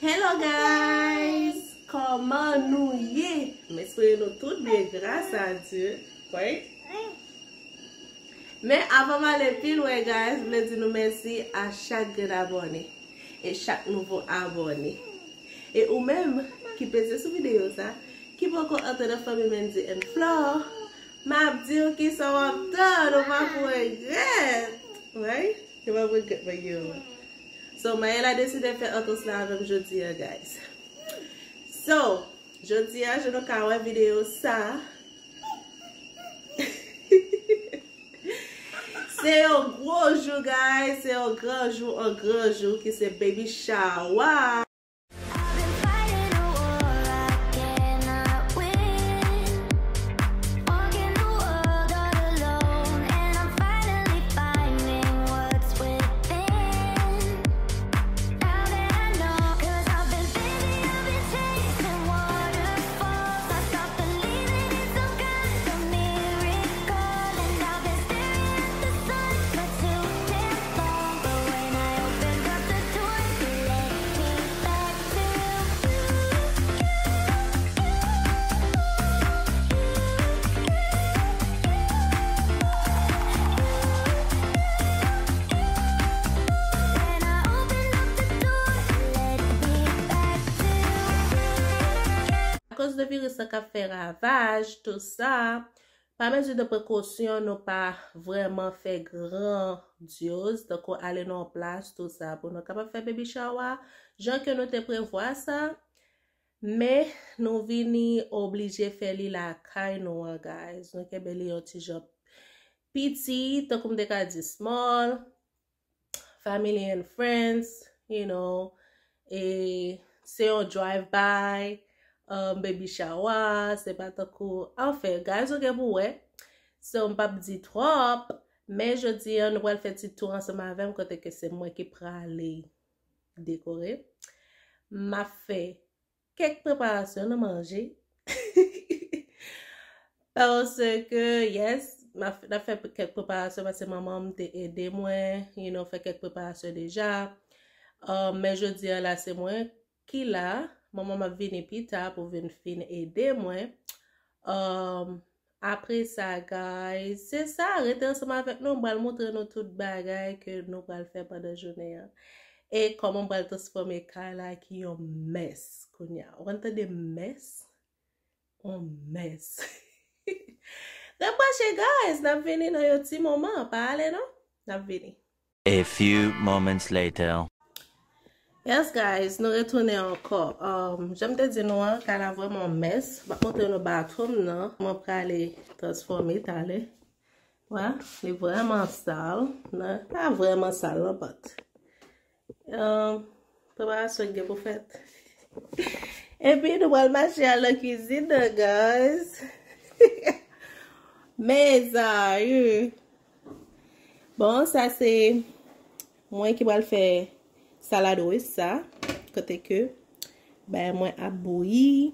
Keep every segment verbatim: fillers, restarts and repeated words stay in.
Hello guys! Kòman nou ye? M espere nou tout byen, gras a Dye. Right? Men avan m ale pi lwen, guys, m vle di nou mèsi a chak grenn abòne e chak nouvo abòne. E ou menm ki peze sou videyo sa, ki poko antre nan fanmi Mendy and Flore, m ap di w kisa w ap tann, ou p ap regrèt. Right? Ou p ap regrèt, my girl. So, Maëla deside fè antre la avè m jodi a, guys. So, jodi a, jan nou ka wè videyo sa, se yon gwo jou, guys. Se yon gran jou, yon gran jou ki se baby shower. I've been fighting a war I cannot win. Walking the world all alone, and I'm finally finding what's within. Now that I know, 'cause I've been, baby, I've been chasing waterfalls. I stopped believing in some kind of miracle, and I've been staring at the sun for too damn long. But when I opened up the door, you led me back to you. When I opened up the door, you led me back to you. Akoz de viris lan k ap fè ravaj, tou sa, pa mezi de prekosyon, nou pa vrèman fè grandyoz, tankou ale nan yon plas, tou sa, pou nou kapab fè baby shower, jan ke nou te prevwa sa. Men, nou vini oblije fè li lakay nou an, guys. Nou kenbe li yon ti jan piti, tankou m te ka di small, family and friends, you know, e se yon drive by, um, baby shower, se pa tankou, anfen, guys, ou gen pou wè. So, m p ap di twòp, men jodi a, nou pral fè ti tour ansanm avè m, kote ke se mwen ki prale dekore. M ap fè kèk preparasyon nan manje. Paske, yes, m ap, n ap fè kèk preparasyon paske manman m te ede mwen, you know, fè kèk preparasyon deja. Um, men jodi a la, se mwen ki la. Manman m ap vini pita pou vin fin ede mwen. Um, apre sa, guys, se sa, rete ansanm avèk nou, m pral montre nou tout bagay ke nou pral fè pandan jounen an. E kòman m pral transfòme kay la ki yon mès kounye a. Ou konn tande mès? Yon mès. Ret branche, guys, n ap vini nan yon ti moman, pa ale non, n ap vini. A few moments later. Yes, guys, nou retounen ankò. Um, jan m te di nou an, kay la vrèman mès. M ap montre nou bathroom nan. Mwen prale transfòme talè. Wè, li vrèman sal. Non, pa vrèman sal, non, but, um, preparasyon k gen pou fèt. Epi, nou pral mache al nan kwizin nan, guys. Mezanmi. Bon, sa se mwen ki pral fè salad ris sa, kote ke bay mwen ap bouyi.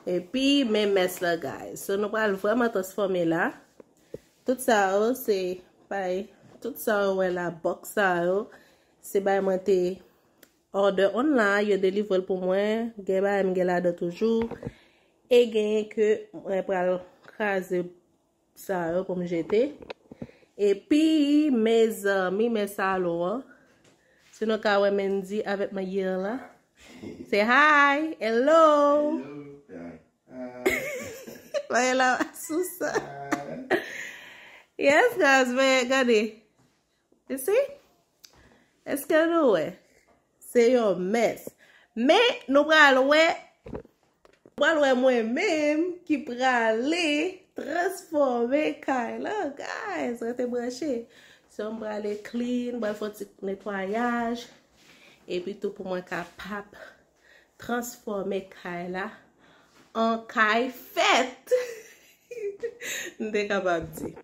Epi, men mès la, guys. So, nou pral vrèman transfòme la. Tout sa yo, se bay, tout sa yo wè la, box sa yo, se bay mwen te order online, yo delivre l pou mwen. Gen bagay m gen ladan toujou. E genyen ke mwen pral kraze sa yo pou m jete. Epi, mezanmi, men salon an. Si nou ka wè Mendy avèk Mayela. Say hi, hello. Hello. Hi. Mayela sou sa. Hi. Yes, guys, men gade. You see? Èske nou wè? Se yon mès. Men, nou pral wè, nou pral wè mwen menm ki prale transfòme kay la, guys. Rete branche. So, m prale clean, m pral fè yon ti netwayaj. Epi tou pou mwen kapab transfòme kay la an kay fèt. M te kapab di.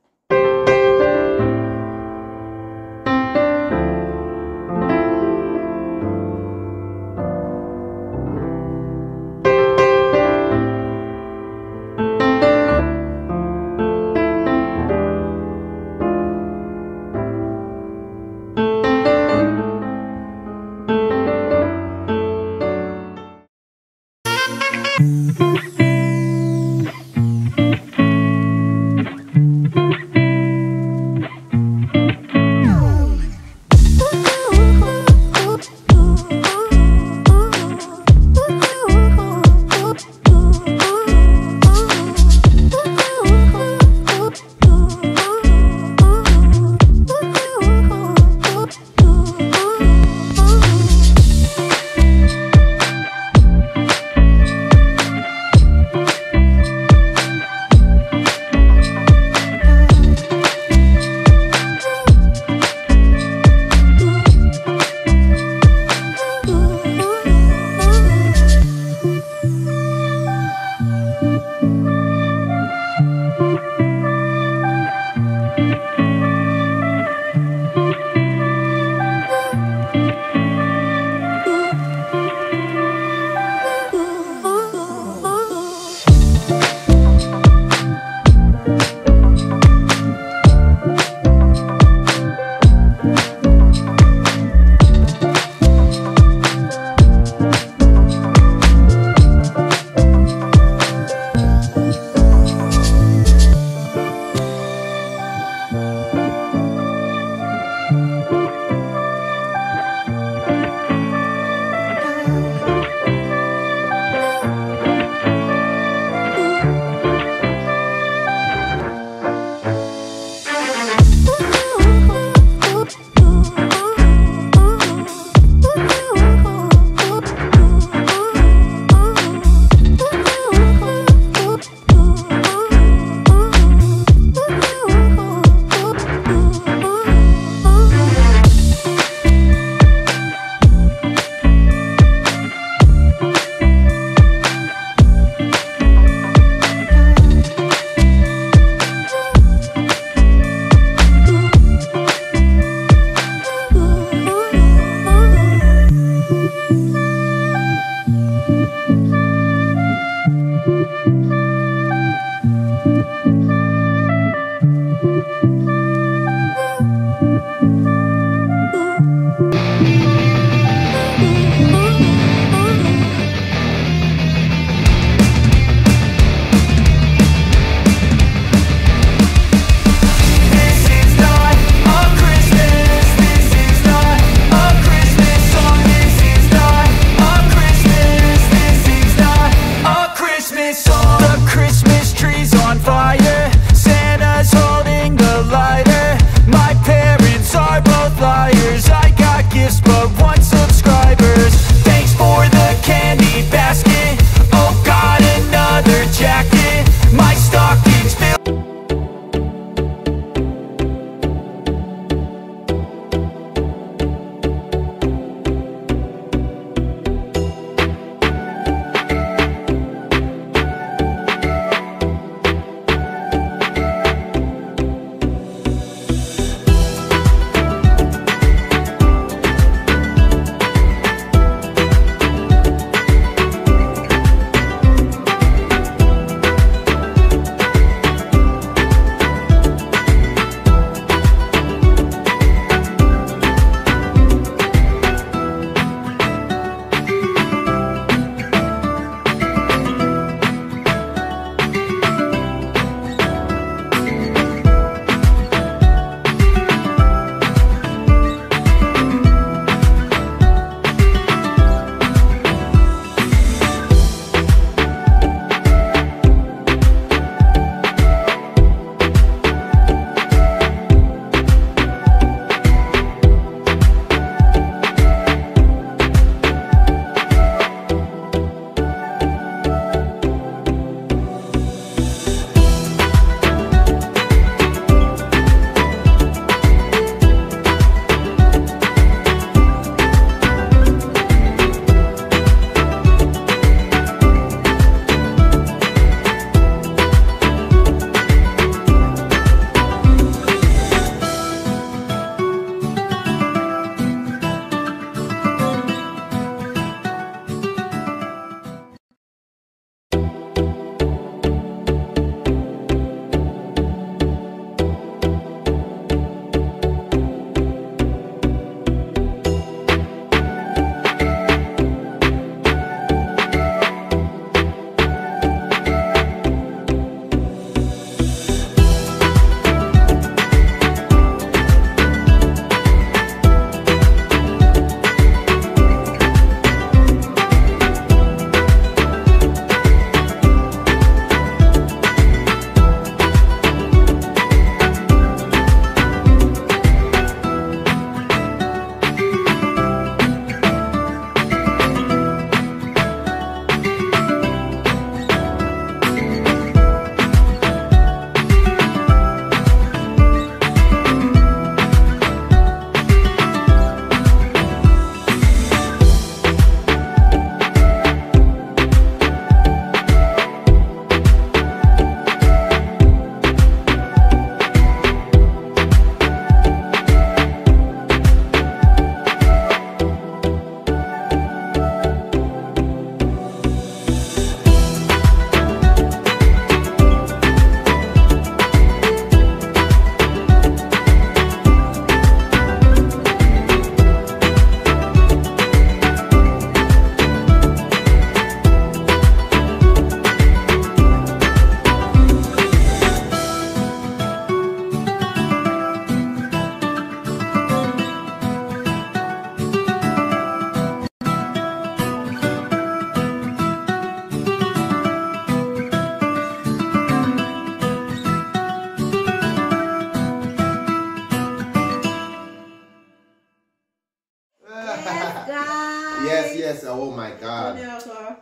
Yes, yes. Oh my God. Konnen ankò.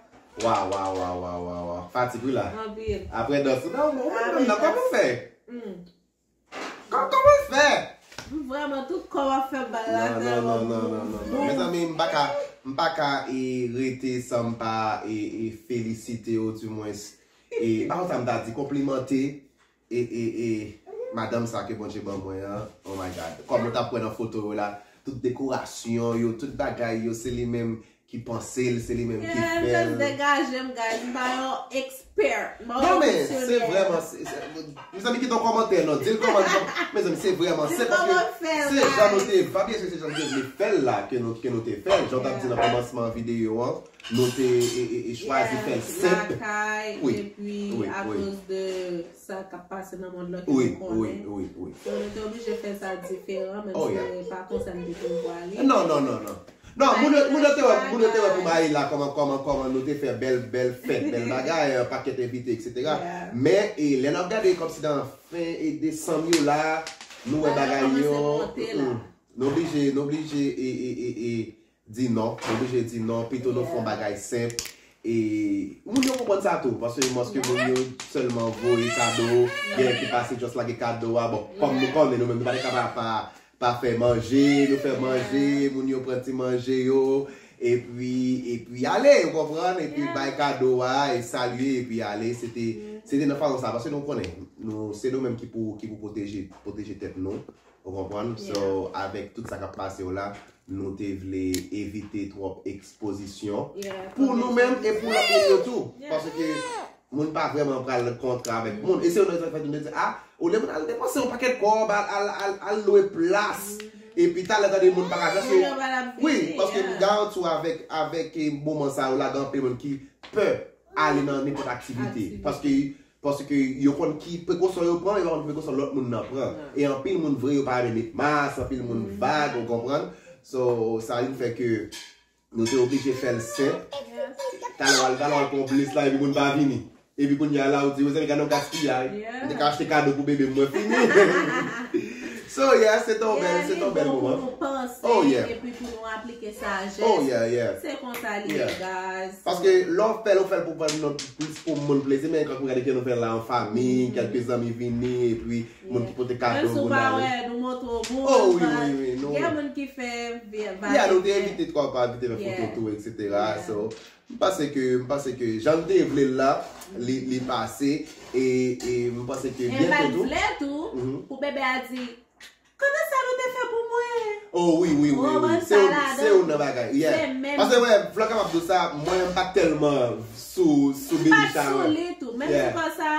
Waw, waw, waw, waw, waw, waw. Fatig wi la. Anpil. Apre dans. Non, mwen menm nan, kòman w fè? Hmm. Kò-, kòman w fè? M vrèman tout kò m ap fè bal la. Non, non, non, non, non, non, non. Mezanmi, m pa ka, m pa ka e, rete san m pa e, e, felisite yo, di mwens. E, pa konn sa m ta di, konplimante e, e, e, madanm sa ke Bondye ban mwen an. Oh my God. Kòm nou t ap wè nan foto yo la, tout dekorasyon yo, tout bagay yo, se li menm ki panse l, se li menm ki fè l. Yeah, m just degaje m, guys. M pa yon expert. M pa yon pwofesyonèl. Non, men, se vrèman, se, se, mezanmi, kite yon kòmantè, non. Di l kòman, mezanmi, se vrèman, se paske se jan nou te, pa byen se jan nou te vle fè l la, ke nou, ke nou te fè l. Jan w t ap di nan kòmansman videyo an, nou te, e, e, e chwazi fè l senp. Lakay, epi akoz de sa k ap pase nan mond lan ke nou konnen. Wi, wi, wi. So, nou te oblije fè sa diferan, menm si se pa konsa n te konn pwale. Non, non, non, non. Non, moun yo, moun yo te wè, moun yo te wè pou mayi la, kòman, kòman, kòman nou te fè bèl, bèl fèt, bèl bagay, yon pakèt envite, et cetera. Men, e, lè n ap gade kòmsi nan fen e desanm yo la, nou wè bagay yo, mm, nou oblije, nou oblije, e, e, e, e, di non, nou oblije di non, pito nou fè yon bagay senp. E moun yo konprann sa tou, paske, paske moun yo sèlman voye kado, gen ki pase just lage kado a, bon, kòm nou konnen, nou menm, nou pa te kapab pa, pa fè manje, nou fè manje, moun yo pran ti manje yo, epi, epi ale, ou konprann, epi bay kado a, e salye, epi ale, se te, se te nan fason sa, paske nou konnen, nou, se nou menm ki pou, ki pou pwoteje, pwoteje tèt nou, ou konprann? So, avèk tout sa k ap pase yo la, nou te vle evite twòp ekspozisyon pou nou menm e pou lòt moun yo tou. Paske moun pa vrèman pral nan kontra avèk moun. E se yon rezon ki fè nou te di, a, olye moun al depanse yon pakèt kòb, al, al, al, al lwe plas, epi talè tande moun pa ka fè, wi, paske m garanti w avèk, avèk, e, moman sa yo la, gen anpil moun ki pè ale nan nenpòt aktivite. Paske, paske yo konn ki prekosyon yo pran, yo pa konn ki prekosyon lòt moun nan pran. E anpil moun vre, yo pa renmen met mas, anpil moun vag, ou konprann? So, sa vin fè ke nou te oblije fè l senp. Talè w al, talè w al pran plis la, epi moun pa vini. Epi kounye a la, ou di, mezanmi, gade yon gaspiyay. M te ka achte kado pou bebe m, mwen fini. So, yeah, se te yon bèl, se te yon bèl moman. Pou nou panse, epi pou nou aplike sajès. Se konsa li ye, guys. Paske lè w fè l, ou fè l pou, pou, pou moun plezi, men kankou gade ke nou fè l la an fanmi, kèlke zanmi vini, epi moun ki pote kado pou n ale. Menm si w pa wè, nou montre w moun, gen moun ki fè vye, yeah, nou te evite twòp, pa evite fè foto tou, et cetera. So, m panse ke, m panse ke jan n te vle l la, li, li pase, e, e m panse ke byento tou. E m pa t vle tou, pou bebe a di, kote sa nou te fè pou mwen? Oh, wi, wi, wi, wi. Se youn, se youn nan bagay. Yeah. Paske, wè, vlòg kapab di w sa, mwen, m pa tèlman sou, sou baby shower. M pa t sou li tou. Menm si konsa,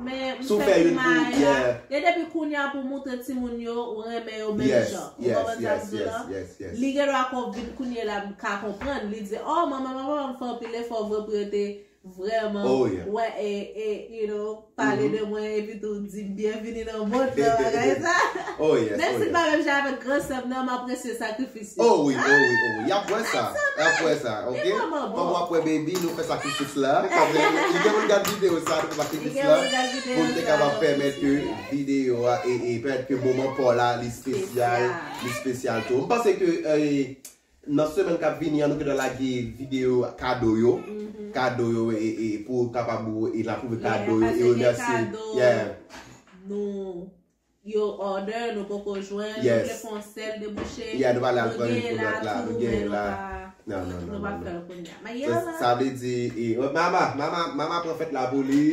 men m fè youn pou, yeah. E depi kounye a pou moutre timoun yo, ou renmen yo menm jan. Ou konprann sa m di w la? Li gen dwa kon vin kounye la, m ka konprann. Li di, oh, manman, manman, m fè anpil efò vre pou yo te vrèman wè e, e, you know, pale de mwen, epi tou di m byenvini nan mond lan, bagay sa. Menm si l pa menm jan avèk gran sè m nan, m apresye sakrifis yo. Oh wi, oh wi, oh wi. Y ap wè sa. Y ap wè sa, ok? Kòm w ap wè baby, nou fè sakrifis la. Li gen pou l gad videyo sa, nou fè sakrifis la. Pou n te kapab pèmèt ke videyo a, e, e pèmèt ke moman pa w la, li espesyal, li espesyal tou. M panse ke, e, nan semèn k ap vini an, nou gentan lage videyo kado yo. Kado yo, e, e, pou w kapab, e, n ap pwouve kado yo, e remèsye. Yeah. Nou, yo order, nou poko jwenn, nou vle fè yon sèl debouche. Yeah, nou pale al pran youn pou lòt la, nou gen la. Non, non, non, non, non. Sa vle di, e, mama, mama, mama pran fèt la pou li.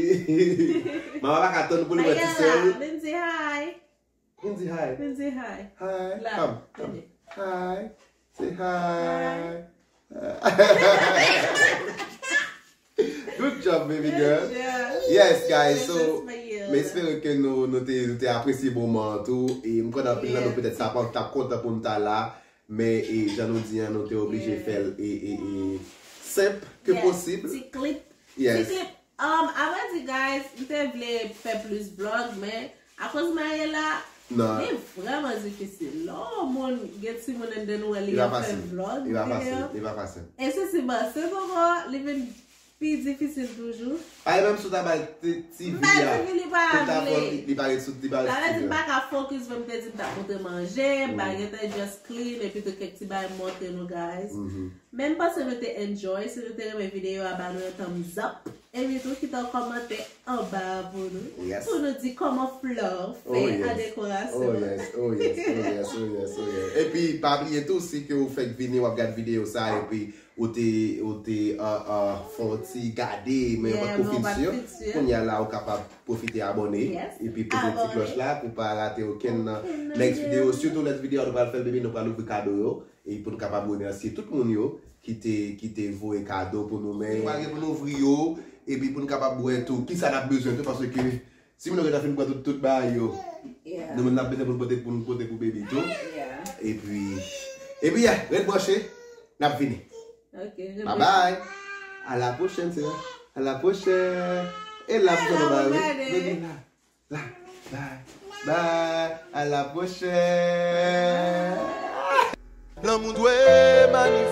Mama pa ka tann pou li wè ti sè l. Vin di hi. Vin di hi. Vin di hi. Hi. Come, come. Hi. Say hi. Good job, baby girl. Yes, guys. So, m espere ke nou, nou te, nou te apresye moman an tou. E m konnen anpil nan nou petèt sa pa t ap kontan pou nou ta la. Men, e, jan nou di an, nou te oblije fè l, e, e, e, senp ke posib. Ti klip. Ti klip. Um, avrèdi, guys, m te vle fè plis vlog, men akoz Mayela, li vrèman difisil. Lè yon moun gen timoun anndan nou wè li ap fè vlog, videyo. E se si bò, se kòman li vin pi difisil toujou. Ay, menm si w ta bay ti ti M vi pa a, di li pa pou ta fè vle. Li, li parèt sou, li parèt Sa vle di sou m pa ka focus, men m te di m t ap montre manje, m pa gentan just clean, epi tou kèk ti bagay m montre nou, guys. Men m panse nou te enjoy. Si nou te renmen videyo a, ba nou yon thumbs up. Epi tou, kite yon kòmantè anba a pou nou. Yes. Pou nou di kòman Flore fè Oh, yes. a dekorasyon. Oh yes, oh yes, oh yes, oh yes, oh yes. Epi pa bliye tou, si ke ou fèk vini, w ap gad videyo sa, epi ou te ou te uh, uh, fè yon ti gade, men Yeah, ou pa t ko men ou fin pa t sur. fin sur. Kounye a la, ou kapab pwofite abone. Yes. Epi pote ti Abone. Klòch la pou pa rate okenn nan Okenn nan next yo. Video. Sitou next video a, nou pral fè l, baby, nou pral ouvri kado yo. E pou nou kapab remèsye tout moun yo ki te ki te voye kado pou nou, men nou pral gen pou nou ouvri yo. Epi pou nou kapab wè tou kisa n ap bezwen tou, paske si moun yo gentan fin pran tout, tout bagay yo, Yeah. Nou menm n ap bezwen pou nou pote, pou nou pote pou baby tou. Yeah. Epi, epi yeah, ret branche, n ap vini. Ok. Bye bye. A la pwochèn, se la. A la pwochèn. E la pou nou ba wi. Baby la. La. Bye. Bye. A la pwochèn. Lanmou dwe manifeste.